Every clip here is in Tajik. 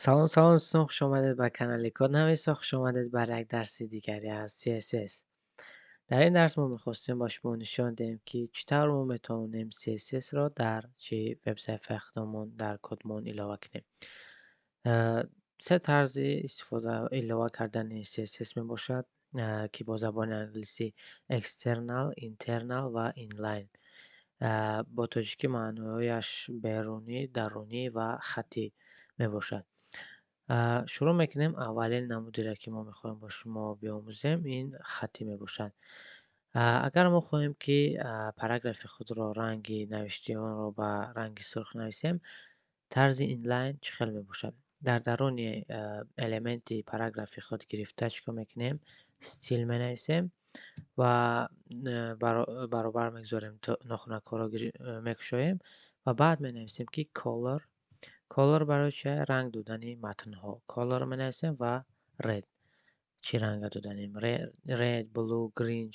Салом, салом дӯстон, хуш омадед ба канали Коднависҳо, хуш омадед бар як дарси дигаре аз CSS. Дар ин дарс мо мехостем ба шумо нишон диҳем, ки чӣ тавр мо метавонем CSS-ро дар чӣ вебсайти худамон, дар кодмон илова кунем. Се тарзи истифода илова кардани CSS мебошад, ки бо забони англисӣ external, internal ва inline. Бо тоҷикӣ маънояш берунӣ, дарунӣ ва хаттӣ мебошад. Шурӯъ мекунем. Аввалин намудеро, ки мо мехоҳем бо шумо биомӯзем, ин хаттӣ мебошад. Агар мо хоҳем, ки параграфи худро, ранги навиштии онро ба ранги сурх нависем, тарзи inline чӣ хел мебошад? Дар даруни элементи параграфи худ гирифта чӣ кор мекунем? Стиль менависем ва баробар мегузорем, нохунакҳоро мекушоем ва баъд менависем, ки color. Color барои чи? Ранг додани матнҳо. Color менависем ва red. Чӣ ранга доданем? Red, blue, green,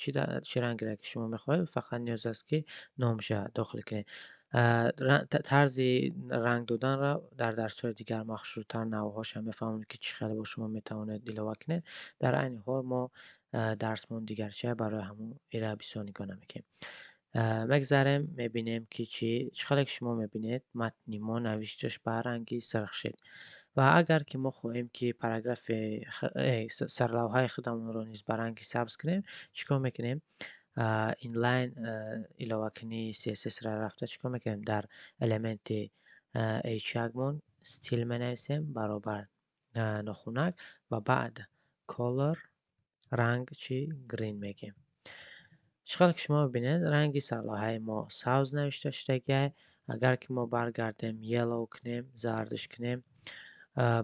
чӣ рангеро, ки шумо мехоҳед, фақат ниёз аст, ки номша дохил кунед. Тарзи ранг доданро дар дарсҳои дигар махсустар навъҳоша мефаҳмонем, ки чӣ хел бо шумо метавонед илова кунед. Дар айни ҳол мо дарсмон дигарча, барои ҳамун ира бисёр нигоҳ намекунем. Мегзарем, мебинем, ки чӣ хеле ки шумо мебинед, матни мо навишташ ба ранги сурх шуд. Ва агар ки мо хоҳем, ки параграфи сарлавҳаи худамонро низ ба ранги сабз кунем, чӣ кор мекунем? Inline иловакунии CSS-ро рафта чӣ кор мекунем? Дар элементи h1-мон стиль менависем, баробар нохунак ва баъд color, ранг чӣ? Green мегӯем. Чӣ хеле ки шумо мебинед, ранги сарлавҳаи мо сабз навишта шудагиай. Агар ки мо баргардем, yellow кунем, зардш кунем,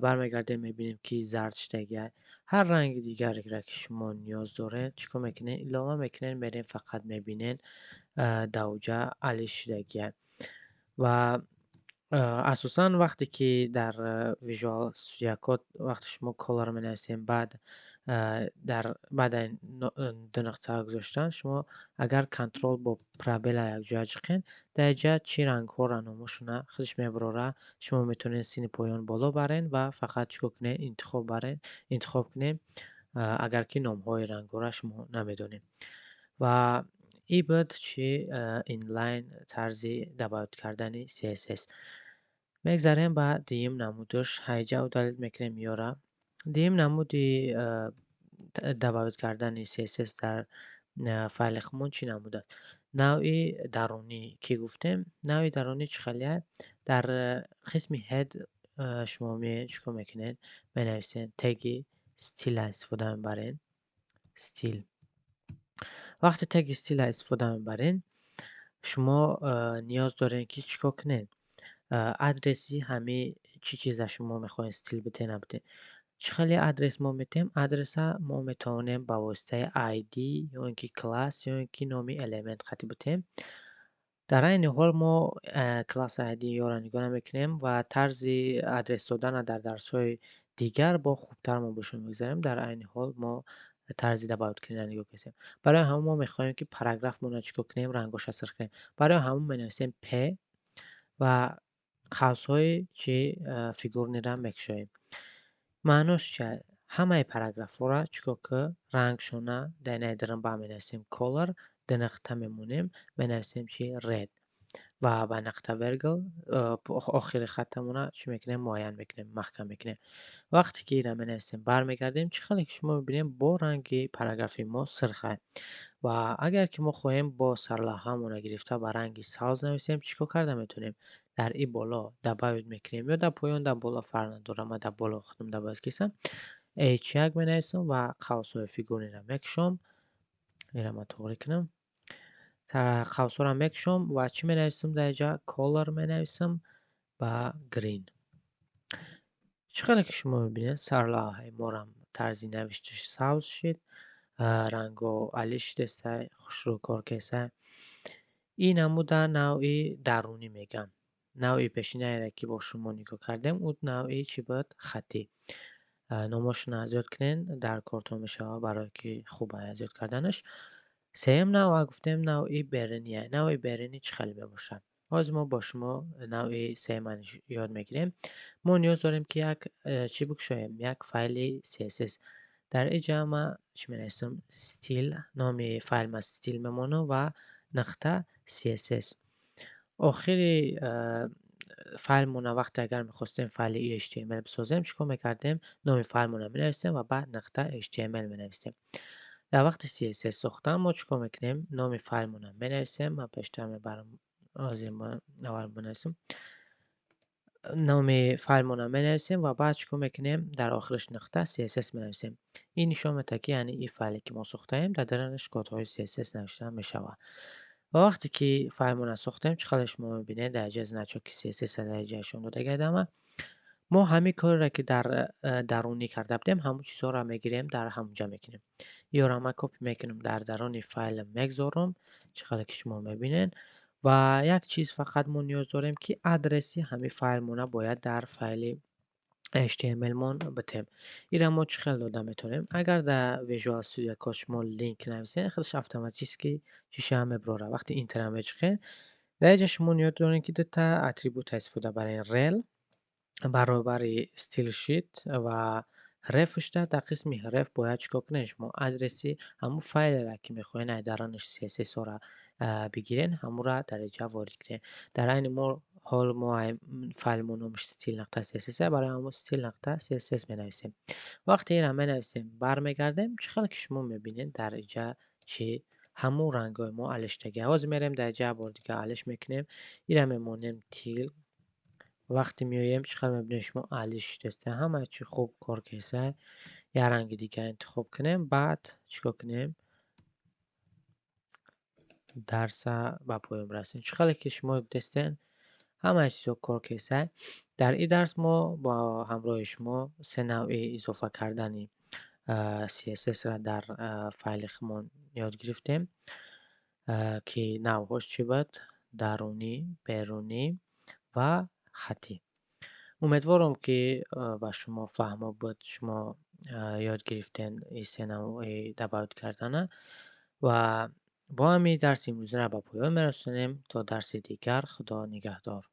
бармегардем, мебинем, ки зард шудагиай. Ҳар ранги дигареро, ки шумо ниёз доред, чӣ кор мекунед? Илова мекунед, мерем, фақат мебинед, давҷа алиш шудагиай. Ва асосан вақте ки дар Visual Studio Code вақте шумо color менависем, баъд дар баъдаи ду нуқта гузоштан, шумо агар Control бо пробел а якҷоя ҷиқед, дар инҷа чӣ рангҳоро номошона худаш мебарора. Шумо метавонед сини поён боло барен ва фақат чӣ кор кунед? Интихоб барен, интихоб кунед, агар ки номҳои рангҳоро шумо намедонед. Ва ин буд чӣ? Inline тарзи добавить кардани CSS. Мегзарем ба дуюм намудаш. Ҳайҷа удалить мекунем ёра. Дуюм намуди добавить кардани CSS дар файли худмон чӣ намуд аст? Навъи дарунӣ ки гуфтем, навъи дарунӣ чӣ хеле? Дар қисми head шумо меоед, чӣ кор мекунед? Менависед, теги стиль а истифода мебаред, стиль. Вақте теги стиль а истифода мебаред, шумо ниёз доред, ки чӣ кор кунед? Адреси ҳамаи чӣ чиза шумо мехоҳед стиль бидиҳед, набудед. Чӣ хеле адрес мо медиҳем? Адреса мо метавонем ба воситаи id ё ин ки класс ё ин ки номи элемент қатъи бидиҳем. Дар айни ҳол мо класс, id ёро нигоҳ намекунем ва тарзи адрес додана дар дарсҳои дигар бо хубтар мо бо шумо мегузарем. Дар айни ҳол мо тарзи добавить кунира нигоҳ кунем. Барои ҳамон мо мехоҳем, ки параграфмонро чӣ кор кунем? Рангоша сурх кунем. Барои ҳамон менависем p ва қавсҳои чӣ? Фигурный ра мекушоем. Маънош чи? Ҳамаи параграфҳоро чӣ кор ки? Рангшона дар инаи ба менависем color, ду нуқта мемонем, менависем чи? Red ва ба нуқта вергул охири хаттамона чӣ мекунем? Муайян мекунем, маҳкам мекунем. Вақте ки инро менависем, бармегардем, чӣ хеле ки шумо мебинем, бо ранги параграфи мо сурха. Ва агар ки мо хоҳем бо сарлавҳаамонро гирифта ба ранги сабз нависем, чӣ кор карда метавонем? Дар и боло добавить мекунем ё дар поён, дар боло, фарқ надорад. Ман дар боло худам добавить кардам. H1 менависам ва қавсҳои фигурный ро мекушом. Инро ман тоғрӣ кунам. Қавсҳоро мекушом ва чӣ менависам дар инҷа? Color менависам ба green. Чӣ хеле ки шумо мебинед, сарлавҳаи морам тарзи навишташ сабз шуд, рангҳо алиш шудеста, хушрӯ кор кеса. Ин намуда навъи дарунӣ мегӯям. Навъи пешинаеро, ки бо шумо нигоҳ кардем, ӯ навъи чӣ буд? Хаттӣ. Номҳошонро аз ёд кунед, дар кортон мешавад, барое ки хуб аз ёд карданаш. Сеюм навъ гуфтем, навъи беруние. Навъи берунӣ чӣ хеле мебошад? Ҳозир мо бо шумо навъи сеюма ёд мегирем. Мо ниёз дорем, ки як чӣ бикушоем? Як файли CSS. Дар инҷа ман чӣ менависам? Style, номи файл ма style мемонам ва нуқта CSS. Охири файлмона вақте агар мехостем файли HTML бисозем, чӣ кор мекардем? Номи файлмонро менависем ва баъд нуқта HTML менависем. Дар вақти CSS сохтан мо чӣ кор мекунем? Номи файлмонро менависем. Ман пештар мебарам, ҳозир ман аввал бинависам. Номи файлмонро менависем ва баъд чӣ кор мекунем? Дар охираш нуқта CSS менависем. Ин нишон медиҳад, ки яъне ин файле, ки мо сохтаем, дар дарунаш кодҳои CSS навишта мешавад. Ва вақте ки файлмонро сохтем, чӣ қадар шумо мебинед, дар инҷа значок и CSS дар инҷа нишон дода гардама. Мо ҳамин корро, ки дар дарунӣ карда будем, ҳамон чизҳоро мегирем, дар ҳамонҷа мекунем. Ёро ман копи мекунам, дар даруни файлам мегзорам, чӣ қадар ки шумо мебинед. Ва як чиз фақат мо ниёз дорем, ки адреси ҳамин файлмона бояд дар файли HTML-мон битем. Инро мо чӣ хел дода метавонем? Агар дар Visual Studio Code шумо link нависед, худаш автоматически чиша мебарорад. Вақте Enter мечиқед, дар инҷа шумо ниёз доред, ки дута атрибут истифода баред: rel баробари stylesheet ва href шуда, дар қисми href бояд чӣ кор кунед? Шумо адреси ҳамун файлеро, ки мехоҳед ай дарунаш CSS-ҳоро бигиред, ҳамонро дар инҷа ворид кунед. Дар айни ҳол мо файлмон номаш style.css, барои ҳамон style.css менависем. Вақте инро менависем, бармегардем, чӣ хел ки шумо мебинед, дар инҷа чӣ ҳамун рангҳои мо алиштагӣ. Ҳозир мерем, дар инҷа бори дигар алиш мекунем. Инро мемонем teal. Вақте меоем, чӣ хел мебинед шумо, алиш шудааст. Ҳама чӣ хуб кор кардааст. Як ранги дигар интихоб кунем, баъд чӣ кор кунем? Дарса ба поён расем. Чӣ хеле ки шумо дидестен, ҳамаи чизҳо кор кардааст. Дар ин дарс мо бо ҳамроҳи шумо се навъи изофа кардани CSS-ро дар файли худмон ёд гирифтем, ки навъҳош чӣ буд: дарунӣ, берунӣ ва хаттӣ. Умедворам, ки ба шумо фаҳмо буд, шумо ёд гирифтен ин се навъи добавить кардана. Ва бо ҳамин дарси имрӯзаро ба поён мерасонем. То дарси дигар, Худо нигаҳдор.